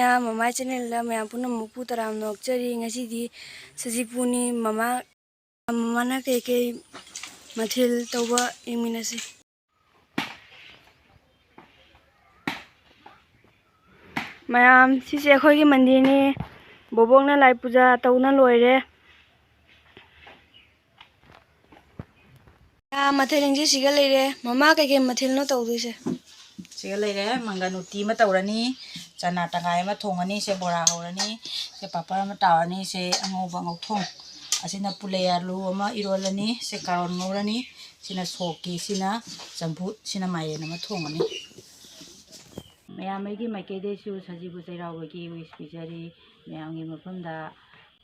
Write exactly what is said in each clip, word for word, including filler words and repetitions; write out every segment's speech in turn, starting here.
ꯃꯌꯥꯝ ꯃꯃꯥꯏ ꯆꯦꯅꯦꯜꯗ ꯃꯌꯥꯝ ꯄꯨꯝꯅꯃꯛꯄꯨ ꯇꯔꯥꯝꯅ ꯑꯣꯛꯆꯔꯤ꯫ ꯉꯁꯤꯗꯤ ꯁꯖꯤꯕꯨꯅꯤ꯫ ꯃꯃꯥ, ꯃꯃꯥꯅ ꯀꯩꯀꯩ ꯃꯊꯦꯜ ꯇꯧꯕ ꯌꯦꯡꯃꯤꯟꯅꯁꯤ꯫ ꯃꯌꯥꯝ, ꯁꯤꯁꯦ ꯑꯩꯈꯣꯏꯒꯤ ꯃꯟꯗꯤꯔꯅꯤ꯫ ꯕꯣꯕꯣꯛꯅ ꯂꯥꯏ ꯄꯨꯖꯥ ꯇꯧꯅ ꯂꯣꯏꯔꯦ꯫ ꯃꯌꯥꯝ, ꯃꯊꯦꯜꯁꯤꯡꯁꯦ ꯁꯤꯒ ꯂꯩꯔꯦ꯫ ꯃꯃꯥ, ꯀꯩꯀꯩ ꯃꯊꯦꯜꯅꯣ ꯇꯧꯗꯣꯏꯁꯦ? ꯁꯤꯒ ꯂꯩꯔꯦ, ꯃꯪꯒꯟ ꯎꯇꯤ ꯑꯃ ꯇꯧꯔꯅꯤ, ꯆꯅꯥ ꯇꯪꯈꯥꯏ ꯑꯃ ꯊꯣꯡꯉꯅꯤ, ꯁꯦ ꯕꯣꯔꯥ ꯍꯧꯔꯅꯤ, ꯁꯦ ꯄꯥꯄꯔ ꯑꯃ ꯇꯥꯎꯔꯅꯤ, ꯁꯦ ꯑꯉꯧꯕ ꯉꯧꯊꯣꯡ, ꯑꯁꯤꯅ ꯄꯨꯂꯩ ꯑꯂꯨ ꯑꯃ ꯏꯔꯣꯜꯂꯅꯤ, ꯁꯦ ꯀꯥꯔꯣꯠ ꯉꯧꯔꯅꯤ, ꯁꯤꯅ ꯁꯣꯛꯀꯤ, ꯁꯤꯅ ꯆꯝꯐꯨꯠ, ꯁꯤꯅ ꯃꯥꯏꯔꯦꯟ ꯑꯃ ꯊꯣꯡꯉꯅꯤ꯫ ꯃꯌꯥꯝ, ꯑꯩꯒꯤ ꯃꯥꯏꯀꯩꯗꯩꯁꯨ ꯁꯖꯤꯕꯨ ꯆꯩꯔꯥꯎꯕꯒꯤ wish ꯄꯤꯖꯔꯤ꯫ ꯃꯌꯥꯝꯒꯤ ꯃꯐꯝꯗ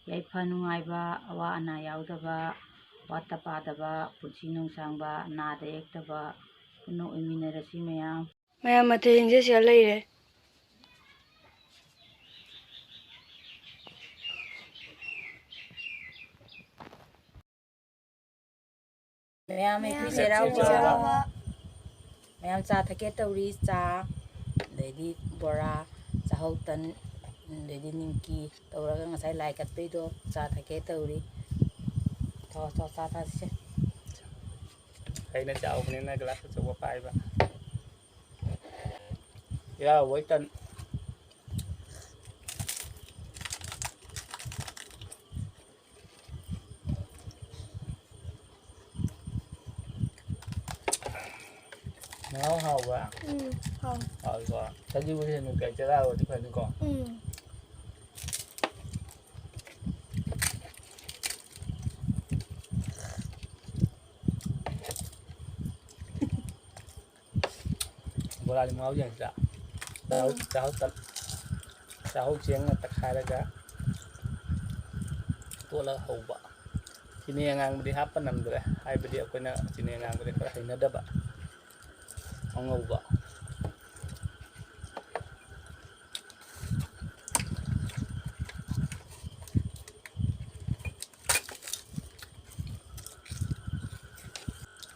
ꯌꯥꯏꯐ ꯅꯨꯡꯉꯥꯏꯕ, ꯑꯋꯥ ꯑꯅꯥ ꯌꯥꯎꯗꯕ, ꯋꯥꯠꯇ ꯄꯥꯗꯕ, ꯄꯨꯟꯁꯤ ꯅꯨꯡꯁꯥꯡꯕ, ꯅꯥꯗ ꯌꯦꯛꯇꯕ ꯄꯨꯟꯅ ꯑꯣꯏꯃꯤꯟꯅꯔꯁꯤ ꯃꯌꯥꯝ꯫ ꯃꯌꯥꯝ, ꯃꯊꯦꯜꯁꯤꯡꯁꯦ ꯁꯤꯗ ꯂꯩꯔꯦ꯫ ꯃꯌꯥꯝ, ꯑꯩꯈꯣꯏ ꯆꯩꯔꯥꯎꯕ꯫ ꯆꯩꯔꯥꯎꯕ꯫ ꯃꯌꯥꯝ ꯆꯥ ꯊꯛꯀꯦ ꯇꯧꯔꯤ, ꯆꯥ, ꯑꯗꯩꯗꯤ ꯕꯣꯔꯥ, ꯆꯥꯍꯧ ꯇꯟ, ꯑꯗꯩꯗꯤ ꯅꯤꯝꯀꯤ ꯇꯧꯔꯒ ꯉꯁꯥꯏ ꯂꯥꯏ ꯀꯠꯄꯩꯗꯣ ꯆꯥ ꯊꯛꯀꯦ ꯇꯧꯔꯤ꯫ ꯊꯣ, ꯊꯣ, ꯆꯥ ꯊꯛꯁꯦ꯫ ꯑꯩꯅ ꯆꯥꯎꯕꯅꯤꯅ glass ꯑꯆꯧꯕ ꯄꯥꯏꯕ꯫ ꯌꯥꯎꯕꯩ ꯇꯟ꯫ ꯃꯍꯥꯎ ꯍꯥꯎꯕ꯭ꯔꯥ? ꯎꯝ, ꯍꯥꯎ꯫ ꯍꯥꯎꯏꯀꯣ? ꯁꯖꯤꯕꯨ ꯍꯦꯟꯅ ꯀꯩ ꯆꯔꯥ ꯑꯣꯏꯔꯗꯤ ꯐꯅꯤꯀꯣ? ꯎꯝ꯫ ꯕꯣꯔꯥꯗꯤ ꯃꯍꯥꯎ ꯌꯦꯡꯁꯤꯔꯥ? ꯆꯥꯍꯧ, ꯎꯝ꯫ ꯆꯥꯍꯧ ꯇꯟ-, ꯆꯥꯍꯧ ꯆꯦꯡꯅ ꯇꯛꯈꯥꯏꯔꯒ ꯇꯣꯠꯂꯒ ꯍꯧꯕ꯫ ꯆꯤꯅꯤ ꯑꯉꯥꯡꯕꯗꯤ ꯍꯥꯞꯄ ꯅꯝꯗ꯭ꯔꯦ, ꯍꯥꯏꯕꯗꯤ ꯑꯩꯈꯣꯏꯅ ꯆꯤꯅꯤ ꯑꯉꯥꯡꯕꯗꯤ ꯈꯔ ꯍꯩꯅꯗꯕ, ꯑꯉꯧꯕ꯫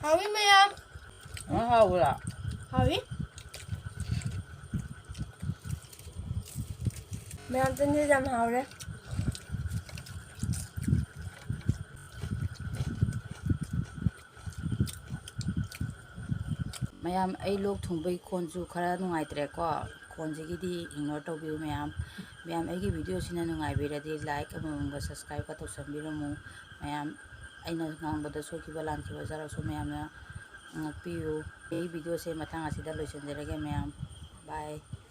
ꯍꯥꯎꯏ ꯃꯌꯥꯝ꯫ ꯅꯪ ꯍꯥꯎꯕ꯭ꯔꯥ? ꯍꯥꯎꯏ꯫ ꯃꯌꯥꯝ ꯆꯤꯟꯁꯤꯁꯦ ꯌꯥꯝ ꯍꯥꯎꯔꯦ꯫ ꯃꯌꯥꯝ, ꯑꯩ ꯂꯣꯛ ꯊꯨꯡꯕꯩ ꯈꯣꯟꯁꯨ ꯈꯔ ꯅꯨꯡꯉꯥꯏꯇ꯭ꯔꯦꯀꯣ꯫ ꯈꯣꯟꯁꯤꯒꯤꯗꯤ ignore ꯇꯧꯕꯤꯌꯨ ꯃꯌꯥꯝ꯫ ꯃꯌꯥꯝ, ꯑꯩꯒꯤ video ꯁꯤꯅ ꯅꯨꯡꯉꯥꯏꯕꯤꯔꯗꯤ like ꯑꯃꯃꯝꯒ subscribe ꯀ ꯇꯧꯁꯟꯕꯤꯔꯝꯃꯨ꯫ ꯃꯌꯥꯝ, ꯑꯩꯅ ꯉꯥꯡꯕꯗ ꯁꯣꯏꯈꯤꯕ ꯂꯥꯟꯈꯤꯕ ꯌꯥꯎꯔꯁꯨ ꯃꯌꯥꯝꯅ ꯉꯥꯛꯄꯤꯌꯨ꯫ ꯑꯩ video ꯁꯦ ꯃꯇꯥꯡ ꯑꯁꯤꯗ ꯂꯣꯏꯁꯤꯟꯖꯔꯒꯦ ꯃꯌꯥꯝ꯫ Bye꯫